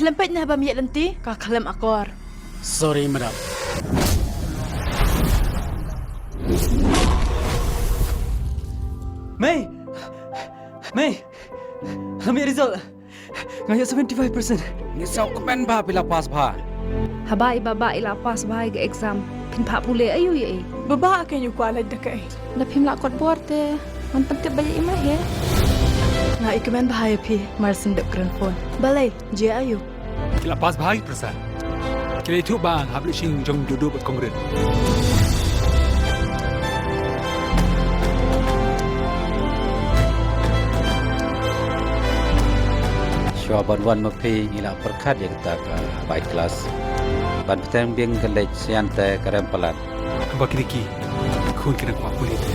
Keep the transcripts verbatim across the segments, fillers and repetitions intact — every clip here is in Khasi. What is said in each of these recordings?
Lem peit na ba miet lynti ka khlem akor. Sorry, madam. Mei! Mei! Lem ïa result. Nga ïoh seventy-five percent. Ngi sngewkmen ba phi la pass bha. Haba i Baba i la pass bha ïa ka exam, phin phah pule aïu ïa i? Baba, ka ïa u kwah leit da kaei? Da phim lah kot bor te ngan pyntip ba ïa i ma he. Nga i kmen bha ïa phi, mar syn dep kren phone. Balei, jia aïu? Ki la pass bha ki pyrsa. Ki la ïathuh ba hap leit shim jong Dudu bad Kongrin. Shuwa ban wan ma phi ngi la pyrkhat ïa kata ka bai klas. Ban bteng biang ka leit sha ïan te ka rem palat. Kumba kine ki khun ki nang kwah pule te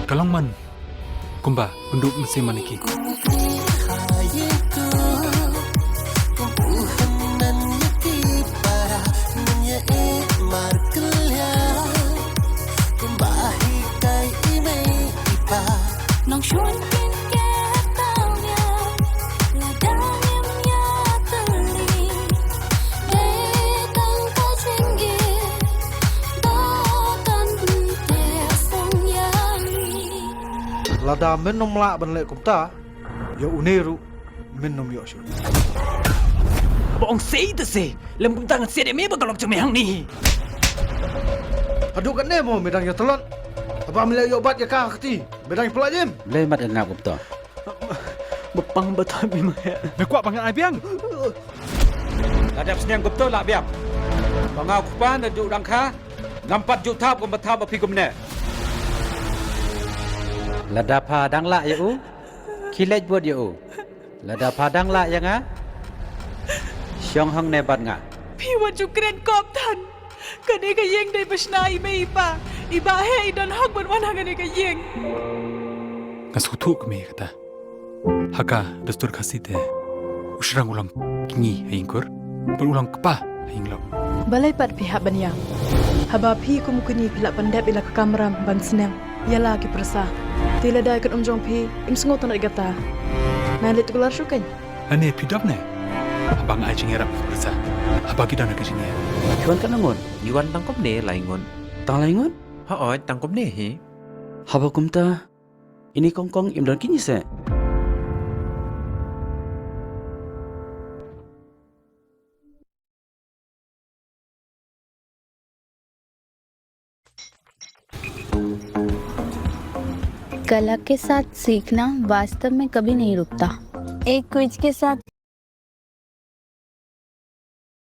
ka long man kumba un duh mynsiem man ki. Nong shun kin ker tang nia, la dang im nia teli. Dei tang ka jingim, ba kan ter sang ïa ngi. Lada men ym lah ban leh kumta, ïa une ruh men ym ïoh shuh. Ba ong sei te sei, lem kumta ngan sei de me ba ka lok jong me hangne. Haduh katne mo me dang ïa tlot. Haba me leh ïoh bat ïa ka kti, me dang ïa pynlait im. Blei mat ïa nga kumta. Ba pang ba thoi me ma. Me kwah ba ngan ai biang. Lada phi sniang kumta lah biang. Ba nga u kpa na duh dang kha. Ngam pat ju thap kumba thap ba phi kumne. Lada pha dang lah ïa u, khie leit bud ïa u. Lada pha dang lah ïa nga, shong hangne bad nga. Phi wat ju kren kop than. Kane ka ïing dei ba shna i mei i pa. I Bah heh i don hok ban wan ha kane ka ïing. Nga sngewthuh kmie kata. Ha ka dustur Khasi te u shynrang u long kñi ha ïing kur bad u long kpa ha ïing lok. Balei pat phi hap ban ïam? Haba phi kum u kñi phi lah pyndep ïa la ka kamram ban snem ïa la ki pyrsa. Te lada i kynum jong phi im sngewtynnat ïa kata, nai leit kular shuh kein. Lane phi dom ne? Haba nga ai jingïarap ki pyrsa, haba ki don ha ka jingïa. Phi wan katno ngut? Ngi wan tang kumne, lai ngut. Tang lai ngut? Hooid, tang kumne hi. Haba kumta, ine kong kong im don kñi seh? कला के साथ सीखना वास्तव में कभी नहीं रुकता। एक क्विज के साथ